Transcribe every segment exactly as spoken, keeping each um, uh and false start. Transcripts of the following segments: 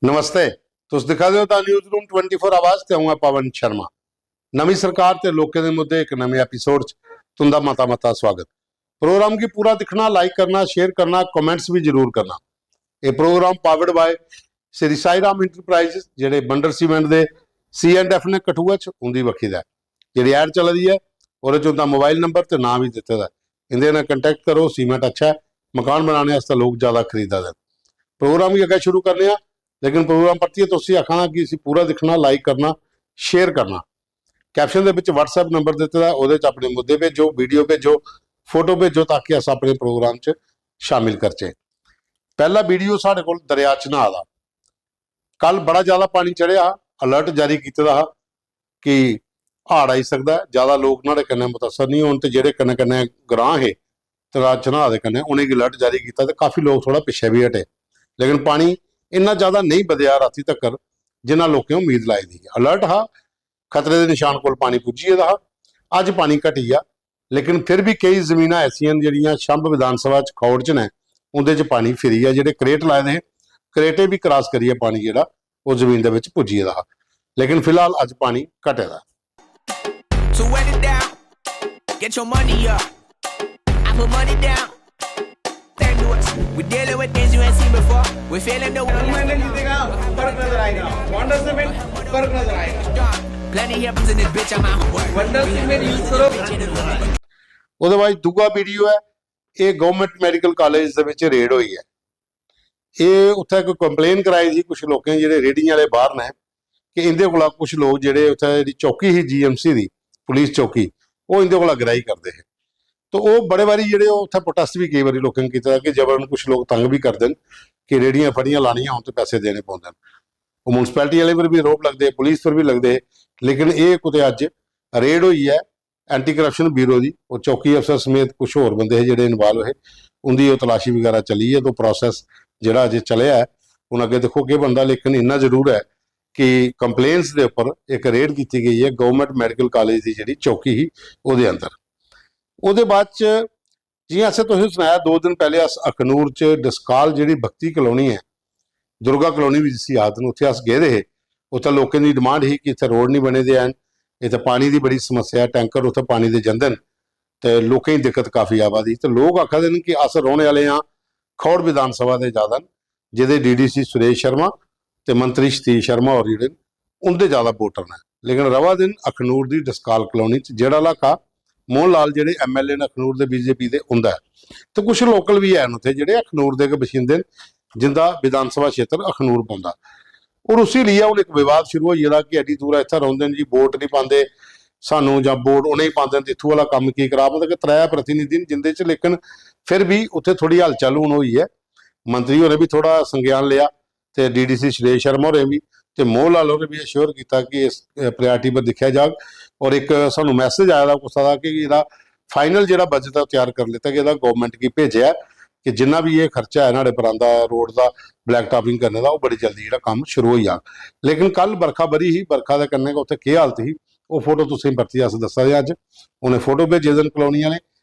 नमस्ते, तुस दिक्खा दे ओ the news room twenty four आवाज ते अ'ऊं आं पवन शर्मा। नमीं सरकार ते लोकें दे मुद्दे इक नमें एपिसोड च तुं'दा मता मता स्वागत। प्रोग्राम गी पूरा दिक्खना, लाइक करना, शेयर करना, कमेंट्स बी जरूर करना। एह् program powered by Shri Sai Ram enterprises, जेह्ड़े बंडल सीमेंट दे सी एंड एफ ने कठुआ च, उं'दी बक्खी दा ऐ। जेह्ड़ी ऐड चला दी ऐ, ओह्दे च उं'दा मोबाइल नंबर ते नांऽ बी दित्ते दा ऐ। इं'दे कन्नै कंटैक्ट करो। सीमेंट अच्छा ऐ, मकान बनाने आस्तै लोक जैदा खरीदा दे न। प्रोग्राम गी अग्गें शुरू करने आं, लेकिन प्रोग्राम परतियै तुस आखना कि इसी पूरा दिक्खना, लाइक करना, शेयर करना। कैप्शन दे बिच WhatsApp नंबर दित्ते दा, ओह्दे च अपने मुद्दे भेजो, वीडियो भेजो, फोटो भेजो, ताकि अस अपने प्रोग्राम च शामिल करचै। पैह्ला वीडियो साढ़े कोल दरेआ चन्हां दा। कल बड़ा ज्यादा पानी चढ़ेआ, अलर्ट जारी कीते दा हा कि हाड़ आई सकदा ऐ, ज्यादा लोक न्हाड़े कन्नै मुतासर निं होन। ते जेह्ड़े कन्नै कन्नै ग्रांऽ हे दरेआ चन्हां दे कन्नै, उ'नेंगी अलर्ट जारी कीता ते काफी लोक थोह्ड़ा पिच्छें बी हटे। लेकिन पानी इन्ना ज्यादा नेईं बधेआ रातीं तक्कर, जिन्ना लोकें उम्मीद लाई दी ही। अलर्ट हा, खतरे दे निशान कोल पानी पुज्जी गेदा हा। अज्ज पानी घटी गेआ, लेकिन फिर बी केई जमीनां ऐसियां न जेह्ड़ियां छंब विधानसभा च खौड़ च न, उं'दे च पानी फिरी गेआ। जेह्ड़े क्रेट लाए दे हे, क्रेटें बी क्रॉस करियै पानी जेह्ड़ा ओह् जमीन दे बिच पुज्जी गेदा हा। लेकिन फिलहाल अज्ज पानी घटे दा ऐ। So wet it down, get your money up. I put money down. Thank you. We're dealing with things you ain't seen before. We're feeling the फर्क नजर आएगा। वंडर सीमेंट फर्क नजर आएगा। Plenty happens in this bitch, I'm out of work. Wonder cement use करो। ਉਹਦੇ ਬਾਅਦ ਦੂਆ ਵੀਡੀਓ ਹੈ, ਇਹ ਗਵਰਨਮੈਂਟ ਮੈਡੀਕਲ ਕਾਲਜ ਦੇ ਵਿੱਚ ਰੇਡ ਹੋਈ ਹੈ। ਇਹ ਉੱਥੇ ਕੋਈ ਕੰਪਲੇਨ ਕਰਾਈ ਸੀ ਕੁਝ ਲੋਕਾਂ, ਜਿਹੜੇ ਰੇਹੜੀਆਂ ਵਾਲੇ ਬਾਹਰ ਨੇ, ਕਿ ਇਹਦੇ ਕੋਲ ਕੁਝ ਲੋਕ ਜਿਹੜੇ ਉੱਥੇ ਜਿਹੜੀ ਚੌਕੀ ਸੀ ਜੀਐਮਸੀ ਦੀ, ਪੁਲਿਸ ਚੌਕੀ, ਉਹ ਇਹਦੇ ਕੋਲ ਅਗਰਾਈ ਕਰਦੇ ਹੈ। ਤਾਂ ਉਹ ਬੜੇ ਵਾਰੀ ਜਿਹੜੇ ਉਹ ਉੱਥੇ ਪ੍ਰੋਟੈਸਟ ਵੀ ਕਈ ਵਾਰੀ ਲੋਕਾਂ ਨੇ ਕੀਤਾ ਕਿ ਜਬਰਨ ਕੁਝ ਲੋਕ ਤੰਗ ਵੀ ਕਰਦੇ ਨੇ ਕਿ ਰੇਹੜੀਆਂ ਫੜੀਆਂ ਲਾਣੀਆਂ ਹੋਣ ਤੇ ਪੈਸੇ ਦੇਣੇ ਪੈਂਦੇ ਨੇ। ਉਹ ਮਿਊਨਿਸਪੈਲਿਟੀ ਵਾਲੇ ਪਰ ਵੀ ਆਰੋਪ ਲੱਗਦੇ, ਪੁਲਿਸ ਪਰ ਵੀ ਲੱਗਦੇ, ਲੇਕਿਨ ਇਹ ਕਿਤੇ ਅੱਜ ਰੇਡ ਹੋਈ ਹੈ ਐਂਟੀ ਕਰਪਸ਼ਨ ਬਿਊਰੋ ਦੀ, ਉਹ ਚੌਕੀ ਅਫਸਰ ਸਮੇਤ ਕੁਝ ਹੋਰ ਬੰਦੇ ਹੈ ਜਿਹੜੇ ਇਨਵੋਲਵ ਹੈ, ਉਹਦੀ ਉਹ ਤਲਾਸ਼ੀ ਵਗੈਰਾ ਚੱਲੀ ਹੈ। ਤਾਂ ਪ੍ਰੋਸੈਸ ਜਿਹੜਾ ਅਜੇ ਚੱਲਿਆ ਹੈ, ਹੁਣ ਅੱਗੇ ਦੇਖੋ ਕੀ ਬਣਦਾ। ਲੇਕਿਨ ਇੰਨਾ ਜ਼ਰੂਰ ਹੈ ਕਿ ਕੰਪਲੇਂਟਸ ਦੇ ਉੱਪਰ ਇੱਕ ਰੇਡ ਕੀਤੀ ਗਈ ਹੈ ਗਵਰਨਮੈਂਟ ਮੈਡੀਕਲ ਕਾਲਜ ਦੀ ਜਿਹੜੀ ਚੌਕੀ ਸੀ ਉਹਦੇ ਅੰਦਰ। ਉਹਦੇ ਬਾਅਦ ਚ, ਜਿਵੇਂ ਅਸੀਂ ਤੁਸੀਂ ਸੁਣਾਇਆ, ਦੋ ਦਿਨ ਪਹਿਲੇ ਅਸ ਅਖਨੂਰ ਚ ਡਸਕਾਲ ਜਿਹੜੀ ਭਗਤੀ ਕਲੋਨੀ ਹੈ, ਦੁਰਗਾ ਕਲੋਨੀ ਵੀ ਜਿਸ ਆਖਦੇ ਨੇ, ਉੱਥੇ ਅਸ ਗਏ ਦੇ, ਉੱਥੇ ਲੋਕਾਂ ਦੀ ਡਿਮਾਂਡ ਸੀ ਕਿ ਇੱਥੇ ਰੋਡ ਨਹੀਂ ਬਣੇ ਦੇ ਹਨ, ਇੱਥੇ ਪਾਣੀ ਦੀ ਬੜੀ ਸਮੱਸਿਆ, ਟੈਂਕਰ ਉੱਥੇ ਪਾਣੀ ਦੇ ਜਾਂਦੇ ਨੇ ਤੇ ਲੋਕਾਂ ਦੀ ਦਿੱਕਤ ਕਾਫੀ ਆਵਾ ਦੀ। ਤੇ ਲੋਕ ਆਖਦੇ ਨੇ ਕਿ ਅਸ ਰੋਣ ਵਾਲੇ ਹਾਂ ਖੌੜ ਵਿਧਾਨ ਸਭਾ ਦੇ ਜ਼ਿਆਦਾ ਨੇ, ਜਿਹਦੇ ਡੀਡੀਸੀ ਸੁਰੇਸ਼ ਸ਼ਰਮਾ ਤੇ ਮੰਤਰੀ ਸਤੀਸ਼ ਸ਼ਰਮਾ ਔਰ ਜਿਹੜੇ ਨੇ, ਉਹਦੇ ਜ਼ਿਆਦਾ ਵੋਟਰ ਨੇ। ਲੇਕਿਨ ਰਵਾ ਦਿਨ ਅਖਨੂਰ ਦੀ ਡਸਕਾਲ ਕਲੋਨੀ ਚ, ਜਿਹੜਾ ਇਲਾਕਾ ਮੋਹਨ ਲਾਲ ਜਿਹੜੇ ਐਮਐਲਏ ਨੇ ਅਖਨੂਰ ਦੇ, ਬੀਜੇਪੀ ਦੇ, ਹੁੰਦਾ ਹੈ। ਤੇ ਕੁਝ ਲੋਕਲ ਵੀ ਹੈ ਉੱਥੇ ਜਿਹੜੇ ਅਖਨੂਰ ਦੇ ਕੇ ਵਸਿੰਦੇ ਨੇ, ਜਿੰਦਾ ਵਿਧਾਨ ਸਭਾ ਖੇਤਰ ਅਖਨੂਰ ਪੈਂਦਾ। ਔਰ ਉਸੇ ਲਈ ਹੁਣ ਇੱਕ ਵਿਵਾਦ ਸ਼ੁਰੂ ਹੋ ਜਿਹੜਾ ਕਿ ਐਡੀ ਦੂਰ ਇੱਥੇ ਰਹਿੰਦੇ ਨੇ ਜੀ, ਵੋਟ ਨਹੀਂ ਪਾਉਂਦੇ ਸਾਨੂੰ, ਜਾਂ ਵੋਟ ਉਹ ਨਹੀਂ ਪਾਉਂਦੇ ਨੇ, ਤੇ ਇੱਥੋਂ ਵਾਲਾ ਕੰਮ ਕੀ ਕਰਾ, ਮਤਲਬ ਕਿ ਤ੍ਰੈ ਪ੍ਰਤੀਨਿਧੀ ਨੇ ਜਿੰਦੇ ਚ, ਲੇਕਿਨ ਫਿਰ ਵੀ ਉੱਥੇ ਥੋੜੀ ਹਲਚਲ ਹੁਣ ਹੋਈ ਹੈ। ਮੰਤਰੀ ਹੋਰੇ ਵੀ ਥੋੜਾ ਸੰਗਿਆਨ ਲਿਆ ਤੇ ਡੀਡੀਸੀ ਸ਼੍ਰੇਸ਼ ਸ਼ਰਮਾ ਹੋਰੇ ਵੀ ਤੇ ਮੋਹਨ ਲਾਲ ਹੋਰੇ ਵੀ ਅਸ਼ੋਰ ਕੀਤਾ ਕਿ ਇਸ, ਅਹ, ਪ੍ਰਾਇੋਰਟੀ ਪਰ ਦੇਖਿਆ ਜਾਗ। ਔਰ ਇੱਕ ਸਾਨੂੰ ਮੈਸੇਜ ਆਇਆ ਦਾ ਕੁਸਾ ਦਾ ਕਿ ਇਹਦਾ ਫਾਈਨਲ ਜਿਹੜਾ ਬਜਟ ਹੈ ਉਹ ਤਿਆਰ ਕਰ ਲਿੱਤਾ ਕਿ ਇਹਦਾ ਗਵਰਨਮੈਂਟ ਕੀ ਭੇਜਿਆ ਕਿ ਜਿੰਨਾ ਵੀ ਇਹ ਖਰਚਾ ਹੈ ਨਾਲੇ ਬਰਾਂਦਾ ਰੋਡ ਦਾ ਬਲੈਕ ਟਾਪਿੰਗ ਕਰਨੇ ਦਾ, ਉਹ ਬੜੀ ਜਲਦੀ ਜਿਹੜਾ ਕੰਮ ਸ਼ੁਰੂ ਹੋ ਜਾਣ। ਲੇਕਿਨ ਕੱਲ ਬਰਖਾ ਬਰੀ ਹੀ, ਬਰਖਾ ਦੇ ਕੰਨੇ ਉੱਥੇ ਕੀ ਹਾਲਤ ਸੀ, ਉਹ ਫੋਟੋ ਤੁਸੀਂ ਪਰਤੀ ਅਸ ਦੱਸਾਂਗੇ ਅੱਜ। ਉਹਨੇ ਫੋਟੋ ਭੇਜੇ ਦਿਨ ਕਲੋਨੀ ਵਾਲੇ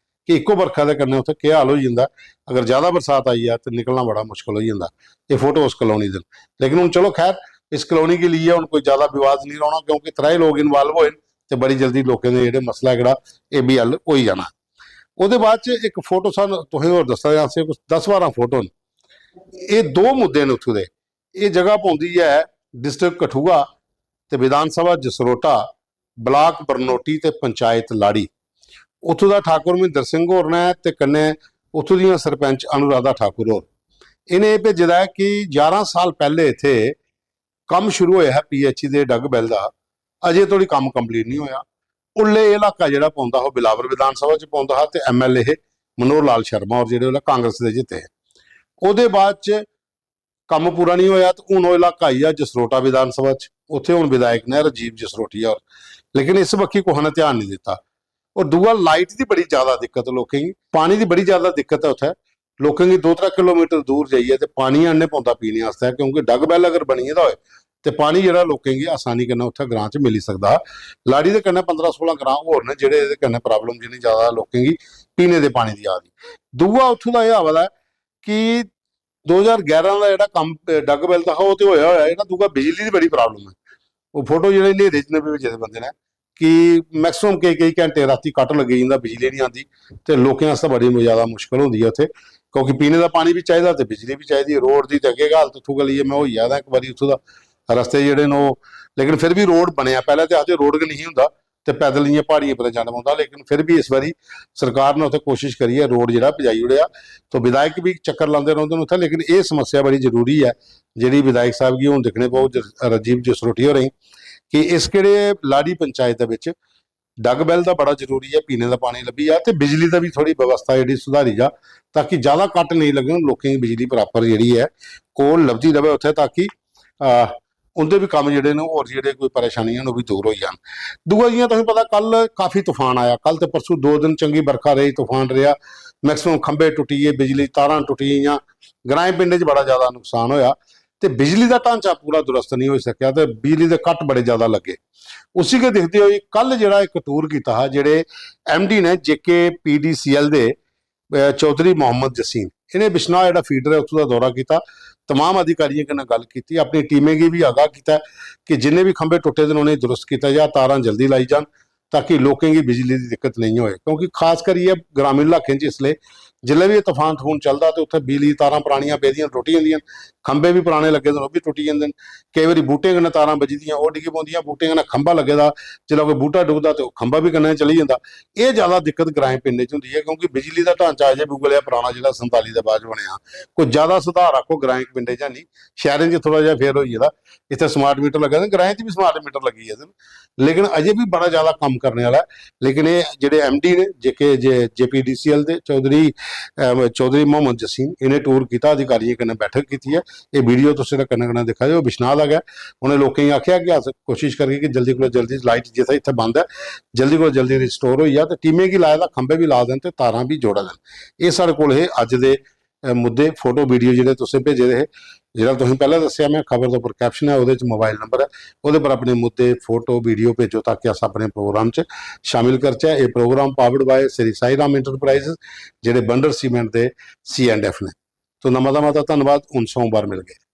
ਕਿ ਇੱਕੋ ਬਰਖਾ ਦੇ ਕੰਨੇ ਉੱਥੇ ਕੀ ਹਾਲ ਹੋ ਜਾਂਦਾ। ਅਗਰ ਜ਼ਿਆਦਾ ਬਰਸਾਤ ਆਈ ਹੈ ਤੇ ਨਿਕਲਣਾ ਬੜਾ ਮੁਸ਼ਕਲ ਹੋ ਜਾਂਦਾ। ਇਹ ਫੋਟੋ ਉਸ ਕਲੋਨੀ ਦੇ। ਲੇਕਿਨ ਹੁਣ ਚਲੋ ਖੈਰ, ਇਸ ਕਲੋਨੀ ਕੇ ਲਈ ਹੁਣ ਕੋਈ ਜ਼ਿਆਦਾ ਵਿਵਾਦ ਨਹੀਂ ਰਹਿਣਾ ਕਿਉਂਕਿ ਤਰੇ ਲੋਕ ਇਨਵੋਲਵ ਹੋਏ ਤੇ ਬੜੀ ਜਲਦੀ ਲੋਕਾਂ ਦੇ ਜਿਹੜੇ ਮਸਲਾ ਜਿਹੜਾ ਇਹ ਵੀ ਹੱਲ ਹੋ ਹੀ ਜਾਣਾ। ਉਹਦੇ ਬਾਅਦ ਚ ਇੱਕ ਫੋਟੋ ਸਾਨੂੰ ਤੁਸੀਂ ਹੋਰ ਦੱਸਣਾ ਚਾਹੁੰਦੇ ਕੁਝ ਦਸ ਬਾਰਾਂ ਫੋਟੋ ਨੇ। ਇਹ ਦੋ ਮੁੱਦੇ ਨੇ ਉੱਥੋਂ ਦੇ। ਇਹ ਜਗ੍ਹਾ ਪਾਉਂਦੀ ਹੈ ਡਿਸਟ੍ਰਿਕਟ ਕਠੂਆ ਤੇ ਵਿਧਾਨ ਸਭਾ ਜਸਰੋਟਾ, ਬਲਾਕ ਬਰਨੋਟੀ ਤੇ ਪੰਚਾਇਤ ਲਾੜੀ। ਉੱਥੋਂ ਦਾ ਠਾਕੁਰ ਮਹਿੰਦਰ ਸਿੰਘ ਹੋਰਨਾ ਹੈ ਤੇ ਕੰਨੇ ਉੱਥੋਂ ਦੀਆਂ ਸਰਪੰਚ ਅਨੁਰਾਧਾ ਠਾਕੁਰ ਹੋਰ। ਇਹਨੇ ਇਹ ਭੇਜਦਾ ਹੈ ਕਿ 11 ਸਾਲ ਪਹਿਲੇ ਇੱਥੇ ਕੰਮ ਸ਼ੁਰੂ ਹੋਇਆ ਹੈ ਪੀਐਚਈ ਦੇ ਡੱਗ ਬੈਲ ਦਾ, ਅਜੇ ਤੋੜੀ ਕੰਮ ਕੰਪਲੀਟ ਨਹੀਂ ਹੋਇਆ। ਉੱਲੇ ਇਹ ਇਲਾਕਾ ਜਿਹੜਾ ਪਾਉਂਦਾ ਉਹ ਬਿਲਾਵਰ ਵਿਧਾਨ ਸਭਾ ਚ ਪਾਉਂਦਾ ਹੈ ਤੇ ਐਮਐਲਏ ਮਨੋਹਰ ਲਾਲ ਸ਼ਰਮਾ ਔਰ ਜਿਹੜੇ ਉਹਦਾ ਕਾਂਗਰਸ ਦੇ ਜਿੱਤੇ। ਉਹਦੇ ਬਾਅਦ ਚ ਕੰਮ ਪੂਰਾ ਨਹੀਂ ਹੋਇਆ ਤੇ ਹੁਣ ਉਹ ਇਲਾਕਾ ਆਈ ਆ ਜਸਰੋਟਾ ਵਿਧਾਨ ਸਭਾ ਚ, ਉੱਥੇ ਹੁਣ ਵਿਧਾਇਕ ਨੇ ਰਾਜੀਵ ਜਸਰੋਟੀਆ ਔਰ। ਲੇਕਿਨ ਇਸ ਬੱਖੀ ਕੋਹ ਨੇ ਧਿਆਨ ਨਹੀਂ ਦਿੱਤਾ। ਔਰ ਦੂਆ ਲਾਈਟ ਦੀ ਬੜੀ ਜ਼ਿਆਦਾ ਦਿੱਕਤ ਲੋਕਾਂ ਨੂੰ, ਪਾਣੀ ਦੀ ਬੜੀ ਜ਼ਿਆਦਾ ਦਿੱਕਤ ਹੈ ਉੱਥੇ। ਲੋਕਾਂ ਨੂੰ 2-3 ਕਿਲੋਮੀਟਰ ਦੂਰ ਜਾਈਏ ਤੇ ਪਾਣੀ ਆਣੇ ਪਾਉਂਦਾ ਪੀਣੇ ਵਾਸਤੇ, ਕਿਉਂਕਿ ਡੱਗ ਬੈਲ ਅਗਰ ਬਣੀ ਦਾ ਹੋਏ ਤੇ ਪਾਣੀ ਜਿਹੜਾ ਲੋਕਾਂ ਨੂੰ ਆਸਾਨੀ ਕਨੇ ਉੱਥੇ ਗ੍ਰਾਂਟ ਚ ਮਿਲ ਹੀ ਸਕਦਾ। ਲਾੜੀ ਦੇ ਕਨੇ 15 16 ਗ੍ਰਾਂਟ ਹੋਰ ਨੇ ਜਿਹੜੇ ਇਹਦੇ ਕਨੇ ਪ੍ਰੋਬਲਮ ਜਿੰਨੀ ਜ਼ਿਆਦਾ ਲੋਕਾਂ ਨੂੰ ਪੀਣੇ ਦੇ ਪਾਣੀ ਦੀ ਆ ਰਹੀ। ਦੂਆ ਉੱਥੋਂ ਦਾ ਇਹ ਹਾਲ ਹੈ ਕਿ दो ज्हार ग्यारह दा जेह्ड़ा कम्म, अ, डग बैल्ल दा हा, ओह् ते होया होया, जेह्ड़ा दूआ बिजली दी बड़ी problem ऐ। ओह् फोटो जेह्ड़े न्हेरे च न भेजे दे बंदे ने कि maximum केई, केई घैंटे रातीं कट लग्गी जंदा, बिजली निं आंदी ते लोकें आस्तै बड़ी ज्यादा मुश्कल होंदी ऐ उत्थै, क्योंकि पीने दा पानी बी चाहिदा ते बिजली बी चाहिदी। रोड दी ते अग्गें गै हालत उत्थूं गै लेइयै में होई आए दा इक बारी उत्थूं दा, रस्ते जेह्ड़े न ओह्, लेकिन फिर बी रोड बनेआ। पैह्लें ते आखदे रोड गै नेईं होंदा ते पैदल इ'यां प्हाड़ियें पर जाना पौंदा, लेकिन फिर बी इस बारी सरकार ने उत्थै कोशिश करियै रोड जेह्ड़ा पजाई ओड़ेआ। तो विधायक बी चक्कर लांदे रौंह्दे न उत्थै, लेकिन एह् समस्या बड़ी जरूरी ऐ जेह्ड़ी विधायक साहब गी हून दिक्खने पौग, ज-, राजीव जसरोटिया होरें गी, कि इस केह्ड़े लाड़ी पंचायत दे बिच डग बैल्ल दा बड़ा जरूरी ऐ, पीने दा पानी लब्भी जा ते बिजली दा बी थोह्ड़ी व्यवस्था जेह्ड़ी सुधारी जा, ताकि ज्यादा कट नेईं लग्गन, लोकें गी बिजली बराबर जेह्ड़ी ऐ ओह् लभदी र'वै उत्थै, ताकि, अ, उं'दे बी कम्म जेह्ड़े न होर जेह्ड़े कोई परेशानियां न ओह् बी दूर होई जान। दूआ, जि'यां तुसें पता, कल काफी तूफान आया, कल ते परसों दो दिन चंगी बरखा रेही, तूफान रेहा, maximum खंभे टुट्टी गे, बिजली तारां टुट्टी गेइयां, ग्राएं पिंडें च बड़ा ज्यादा नुकसान होया ते बिजली दा ढांचा पूरा दुरुस्त नेईं होई सकेआ ते बिजली दे कट बड़े ज्यादा लग्गे। उसी गै दिखदे होई कल जेह्ड़ा इक टूर कीता हा, जेह्ड़े एमडी ने जेके पीडीसीएल दे, अ, चौधरी मोहम्मद जसीम, इ'नें बिश्नाह जेह्ड़ा फीडर ऐ उत्थूं दा दौरा कीता, तमाम अधिकारियें कन्नै गल्ल कीती, अपनी टीमें गी बी आगाह कीता कि जिन्ने बी खंभे टुट्टे दे न उ'नेंगी दुरुस्त कीता जा, तारां जल्दी लाई जान, ताकि लोकें गी बिजली दी दिक्कत नेईं होए, क्योंकि खास करियै ग्रामीण इलाकें च इसलै जिसलै बी एह् तफान तफून चलदा ते उत्थै बिजली दी तारां परानियां पेदियां टुट्टी जंदियां न, खंभे बी पराने लग्गे दे न, ओह् बी टुट्टी जंदे न। केईं बारी बूह्टें कन्नै तारां बजदियां, ओह् डिग्गी पौंदियां, बूह्टें कन्नै खंभा लग्गे दा, जिसलै कोई बूह्टा डुबदा ते ओह् खंभा बी कन्नै चली जंदा। एह् ज्यादा दिक्कत ग्राएं पिंडें च होंदी ऐ, क्योंकि बिजली दा ढांचा अजें बी उ'ऐ लेआ पराना जेह्ड़ा संताली दे बाद च बनेआ। कोई ज्यादा सुधार आखो ग्राएं पिंडें च हैनी। शैह्रें च थोह्ड़ा जेहा फेर होई गेदा, इत्थै स्मार्ट मीटर लग्गे दे, ग्राएं च बी स्मार्ट मीटर लग्गी गेदे न, लेकिन अजें बी बड़ा ज्यादा कम्म करने आह्ला ऐ। लेकिन एह् जेह्ड़े एमडी ने, जेके जे जेपीडीसीएल दे चौधरी, अम, चौधरी मोहम्मद जसीम, इ'नें टूर कीता, अधिकारियें कन्नै बैठक कीती ऐ। एह् वीडियो तुस जेह्ड़ा कन्नै कन्नै दिक्खा दे ओ, बिश्नाह दा गै। उ'नें लोकें गी आखेआ कि अस कोशिश करगे कि जल्दी कोला जल्दी लाइट जित्थै इत्थै बंद ऐ, जल्दी कोला जल्दी रिस्टोर होई जा, ते टीमें गी लाए दा, खंभे बी ला दे न ते तारां बी जोड़ा दे न। एह् साढ़े कोल हे अज्ज दे, अ, मुद्दे। फोटो वीडियो जेह्ड़े तुसें भेजे दे हे, जेह्ड़ा तुसें पैह्लें दस्सेआ, में खबर दे उप्पर कैप्शन ऐ, ओह्दे च मोबाइल नंबर ऐ, ओह्दे पर अपने मुद्दे, फोटो, वीडियो भेजो, ताकि अस अपने प्रोग्राम च शामिल करचै। एह् program powered by Shri Sai Ram enterprises, जेह्ड़े बंडर सीमेंट दे सी एंड एफ ने। तुं'दा मता मता धन्नवाद। हून सोमवार मिलगे।